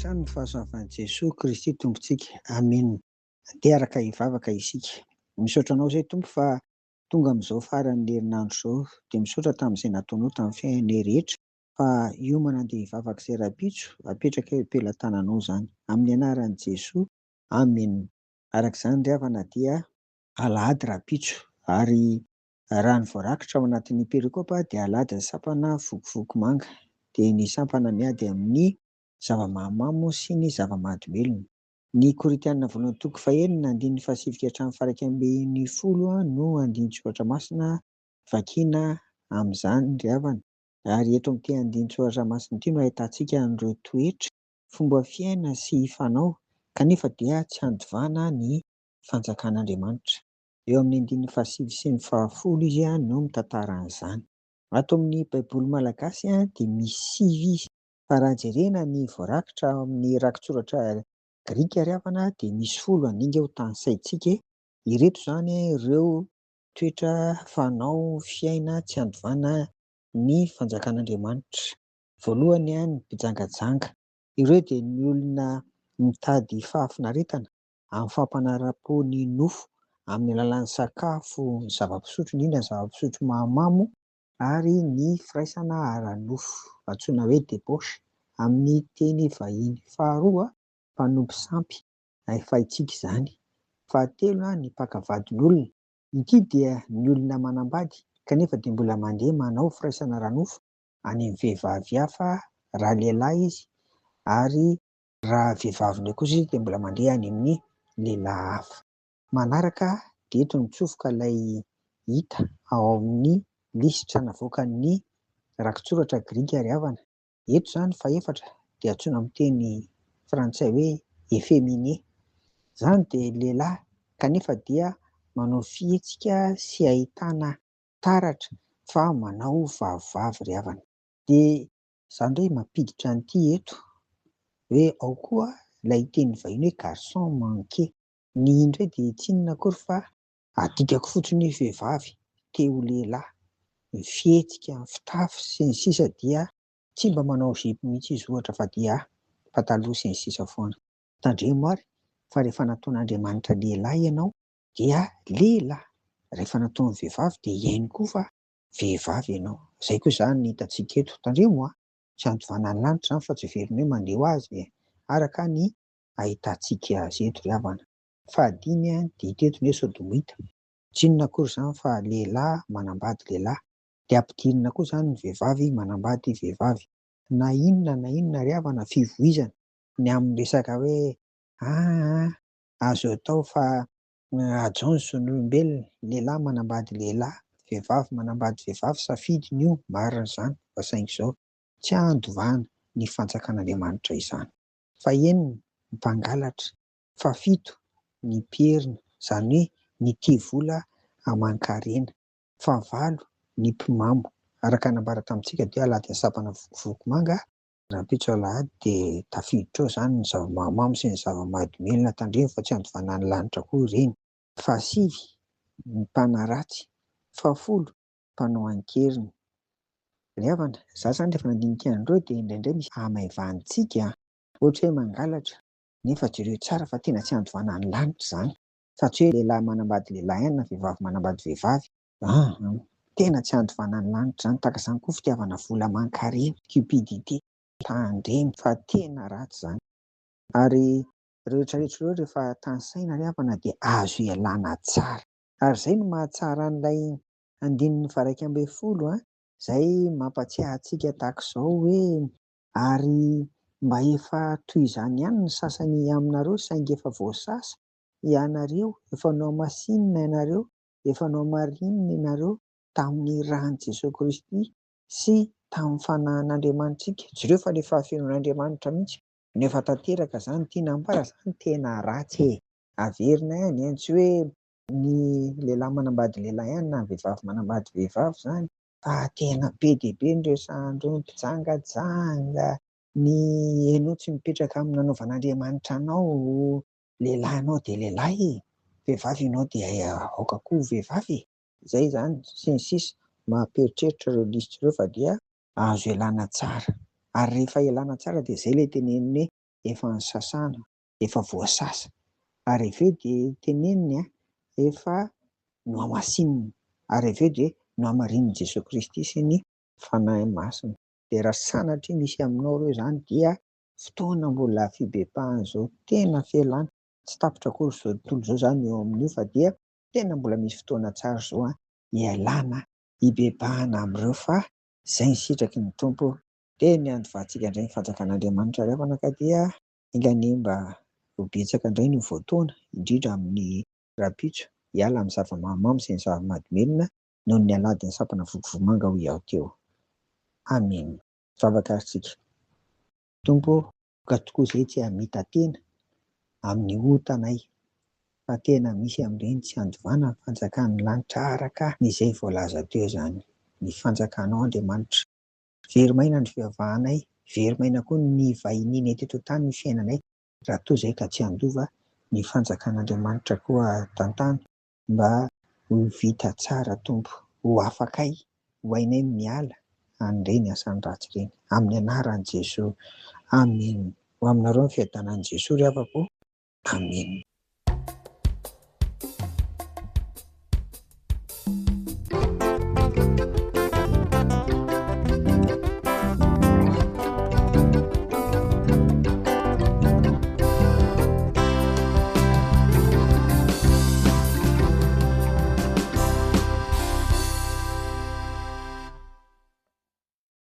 hatrany ny fahasoavan'i Jesoa Kristy Tompontsika. Amena. Andeha araka hivavaka isika. Misaotra anao izay Tompo fa tonga amin'izao faran'ny herinandro izao. Dia misaotra tamin'izay nataonao tamin'ny fiainanay rehetra fa hiomana andeha hivavaka izay rahampitso, apetraka eo am-pelatananao izany. Amin'ny anaran'i Jesoa. Amena. Araka izany ry havana dia alahady rahampitso ary raha ny voarakitra ao anatin'ny perikopa dia alahady ny sampana vokovoko manga dia ny sampana miady amin'ny zava-mahamamo sy ny zava-mahadomelina. Ny Korintiana voalohany toko fahenina andininy fahasivy ka hatramin'ny faha-11 no andinin-tsoratra masina vakiana amin'izany ry havana. Ary eto amin'ity andinin-tsoratra masina ity no ahitantsika an'ireo toetra, fomba fiaina sy fanao kanefa dia tsy handovana ny fanjakan'Andriamanitra. Eo amin'ny andininy fahasivy sy ny fahafolo izy no mitantara an'izany. Ato amin'ny Baiboly malagasy dia misy sivy izy, fa raha jerena ny voarakitra ao amin'ny rakitsoratra grika ry havana dia misy folo aninga ho tanisaintsika e. Ireto izany ireo toetra fanao fiaina tsy andovana ny fanjakan'Andriamanitra. Voalohany ny mpijangajanga. Ireo dia ny olona mitady fahafinaretana amin'ny fampanara-po ny nofo amin'ny alalan'ny sakafo, ny zava-pisotro, indrindra ny zava-pisotro mahamamo ary ny firaisana ara-nofo, antsoina hoe debauche amin'ny teny vahiny. Faharoa, mpanompo sampy, efa haintsika izany. Fahatelo, ny mpaka vadin'olona. Ity dia ny olona manambady kanefa dia mbola mandeha manao firaisana ara-nofo any amin'ny vehivavy hafa raha lehilahy izy ary Raha vehivavy indray kosa izy dia mbola mandeha any amin'ny lehilahy hafa. Manaraka dia eto mitsofoka ilay hita ao amin'ny lisitra navoakan'ny rakitsoratra grika ry havana. Eto izany fahefatra dia antsoina amin'ny teny frantsay hoe efféminé. Izany dia lehilahy kanefa dia manao fihetsika sy ahitana taratra fa manao vavivavy ry havana. Dia Za ndray mampiditra an'ity eto hoe ao koa ilay teny vahiny hoe garçon manqué. Ny indray dia tsy inona akory fa adikako fotsiny hoe vehivavy te ho lehilahy, ny fihetsika, ny fitafy sy ny sisa dia tsy mba manao jupe mihitsy izy ohatra fa dia pataloha sy ny sisa foana. Tandremo ary fa rehefa nataon'Andriamanitra lehilahy ianao dia lehilahy, rehefa nataony vehivavy dia hihaino koa fa vehivavy ianao. Izay koa izany ny hitantsika eto. Tandremo a! Tsy andovana ny lanitra izany fa tsy heverina hoe mandeha ho azy e! Araka ny ahitantsika azy eto ry havana. Fahadimy dia hita eto ny hoe sodomita. Tsy inona akory izany fa lehilahy manambady lehilahy. Dia ampidirina koa izany ny vehivavy manambady vehivavy. Na inona na inona ry havana fivoizana ny amin'ny resaka hoe aa azo atao fa Hajao ny zon'olombelona, lehilahy manambady lehilahy, vehivavy manambady vehivavy, safidiny io, marina izany, fa saingy izao, tsy handovana ny fanjakan'Andriamanitra izany. Fahenina, ny mpangalatra. Fahafito, ny mpierina, izany hoe ny tia vola aman-karena. Fahavalo, ny mpimamo. Araka ny nambara tamintsika dia alahadin'ny sampana vokovoko manga, Rahampitso alahady dia tafiditra ao izany ny zava-mahamamo sy ny zava-mahadomelina, tandremo fa tsy handovana ny lanitra koa ireny. Fahasivy, ny mpanaratsy. Fahafolo, mpanao an-keriny. Ry havana, za zany rehefa nandinika an'ireo dia indraindray misy hamaivanintsika an! Ohatra hoe mangalatra, nefa jereo tsara fa tena tsy handovana ny lanitra izany, fa tsy hoe lehilahy manambady lehilahy ihany na vehivavy manambady vehivavy. Aa! Tena tsy andovana ny lanitra izany, tahaka izany koa fitiavana vola aman-karena, cupidité, tandremo fa tena ratsy izany. Ary ireo rehetra rehetra ireo rehefa tanisaina ry havana dia azo ialana tsara. Ary izay no mahatsara an'ilay andininy faha-11 an, izay mampatsiahy antsika tahaka izao hoe, ary mba efa toy izany ihany ny sasany aminareo saingy efa voasasa ianareo, efa nohamasinina ianareo, efa nohamarinina ianareo tamin'ny ran'i Jesoa Kristy sy tamin'ny fanahin'Andriamanitsika. Jereo fa ilay fahafenoan'Andriamanitra mihitsy no efa tanteraka izany. Tiana ambara izany tena ratsy e! Averina ihany e! Tsy hoe ny lehilahy manambady lehilahy ihany na ny vehivavy manambady vehivavy izany fa tena be dia be ny resahan-dreo ny mpijangajanga, ny ianao tsy mipetraka amin'ny nanaovan'Andriamanitra anao, Lehilahy ianao dia lehilahy e! Vehivavy ianao dia aoka koa ho vehivavy e! Izay izany, sy ny sisa Mampieritreritra ireo lisitra ireo fa dia azo ialana tsara. Ary rehefa ialana tsara dia izay ilay teneniny hoe efa nosasana, efa voasasa. Ary avy eo dia teneniny efa nohamasinina. Ary avy eo dia nohamarinin'i Jesoa Kristy sy ny Fanahy Masina. Dia raha sanatria misy aminao ireo izany dia fotoana mbola fibebahana izao, tena fialana, tsy tapitra akory izao tontolo izao izany eo amin'io fa dia tena mbola misy fotoana tsara izao hialana, hibebahana amin'ireo fa izay ny sitraky ny Tompo. Dia ny andovantsika indray ny fanjakan'Andriamanitra ry havana ka dia enga anie mba ho betsaka indray ny ho voataona, indrindra amin'ny rahampitso, hiala amin'ny zava-mahamamo sy ny zava-mahadomelina noho ny alahadin'ny sampana Vokovomanga hoy aho teo. Amen. Vavaka ary tsika. Tompo ô, ka tokoa izay tsy hamita-tena amin'ny otanay, fa tena misy amin'ireny tsy handovana ny fanjakan'ny lanitra araka ny izay voalaza teo izany, ny fanjakanao Andriamanitra. Very maina ny fivavahanay, very maina koa ny vahinianay teto an-tany ny fiainanay, raha toa izay ka tsy handova ny fanjakan'Andriamanitra koa tantano mba ho vita tsara Tompo, ho afakay, ho hainay ny miala an'ireny asan'ny ratsy ireny. Amin'ny anaran'i Jesoa. Amen. Ho aminareo ny fiadanan'i Jesoa ry havako. Amen.